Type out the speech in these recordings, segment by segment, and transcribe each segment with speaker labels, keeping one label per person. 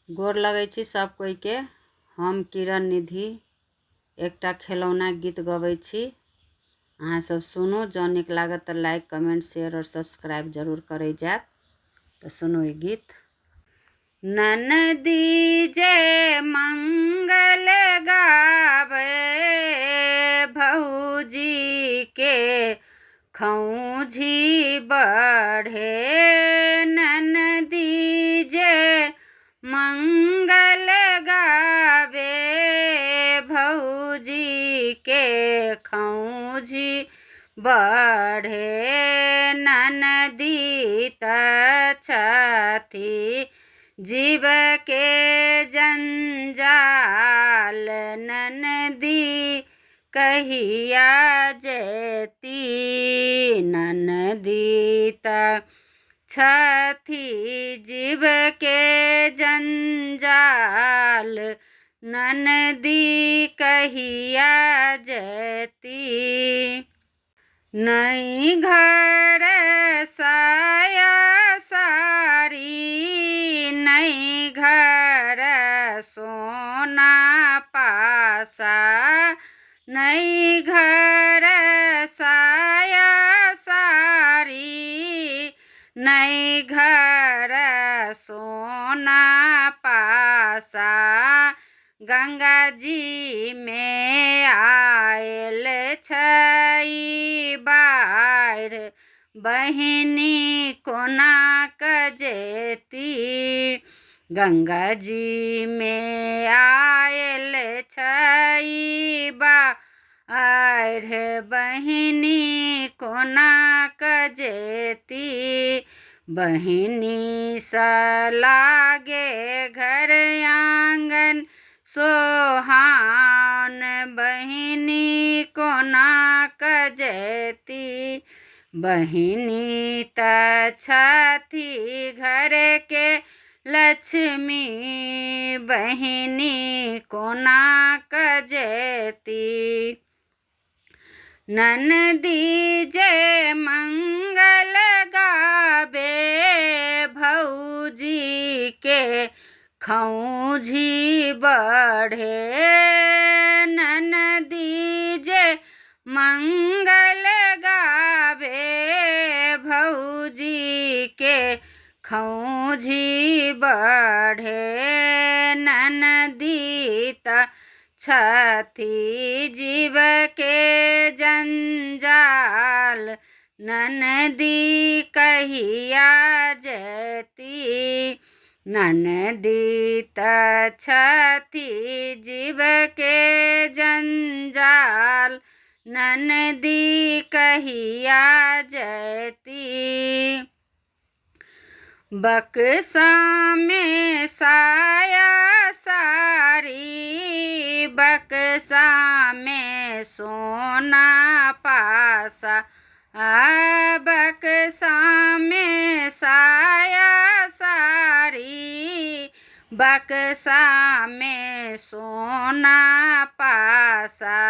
Speaker 1: गोर लगै छी सब कोइके। हम किरण निधि एकटा खेलौना गीत गबै छी, अहाँ सब सुनू। जँ नीक लागत तऽ लाइक, कमेंट, शेयर आओर सब्सक्राइब जरूर करै जायब। तऽ सुनू ई गीत। ननदी जे मंगल गावे भौजी के खौंझी बढ़े। ननदी जे मंगल गावे भौजी के खौंझी बढ़े। ननदी तऽ छथि जीव के जंजाल, ननदी कहिया जेती। ननदी तऽ छथि जीव के जंजाल, ननदी कहिया जेती। नहि घर साया साड़ी, नहि घर सोना पासा, नहि घर साया साड़ी, नहि घर सोना पासा। गंगा जी में आयल छै बाढ़ि, बहिनी कोना कऽ जेती। गंगा जी में आयल छै बाढ़ि, बहिनी कोना कऽ जेती। बहिनी सँ लागे घर आँगन सोहान, बहिनी कोना कऽ जेती। बहिनी तऽ छथि घर के लक्ष्मी, बहिनी कोना कऽ जेती। ननदी जे मंगल गावे भौजी के खौंझी बढ़े। ननदी जे मंगल गावे भौजी के खौंझी बढ़े। ननदी तऽ छथि जीव के जंजाल, ननदी कहिया जेती। ननदी तऽ छथि जीव के जंजाल, ननदी कहिया जेती। बक्सा में साया साड़ी, बक्सा में सोना पासा, बक्सा में साया साड़ी, बक्सा में सोना पासा।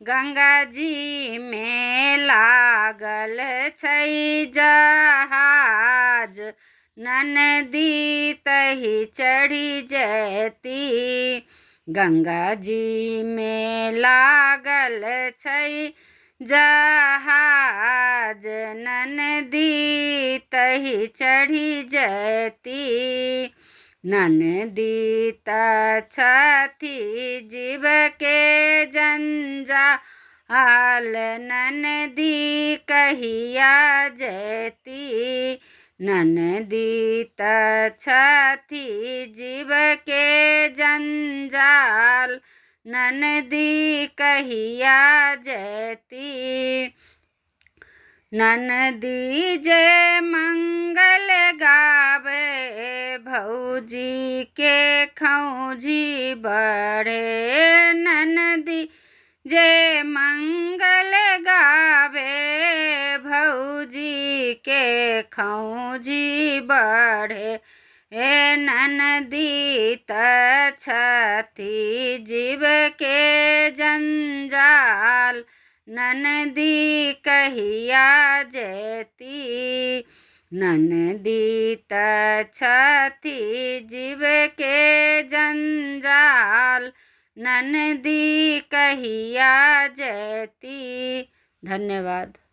Speaker 1: गंगा जी में लागल छै जहाज, ननदी तही चढ़ि जेती। गंगा जी में लागल छै जहाज, ननदी तही चढ़ि जेती। ननदी तऽ छथि जीव के जंजाल, ननदी कहिया जेती। ननदी तऽ छथि जीव के जंजाल, ननदी कहिया जेती। ननदी जे मंगल गावे भौजी के खौंझी बढ़े। ननदी जे मंगल गावे भौजी के खौंझी बढ़े। ननदी तऽ छथि जीव के जंजाल, ननदी कहिया जेती। ननदी तऽ छथि जीवके जञ्जाल, ननदी कहिया जयती। धन्यवाद।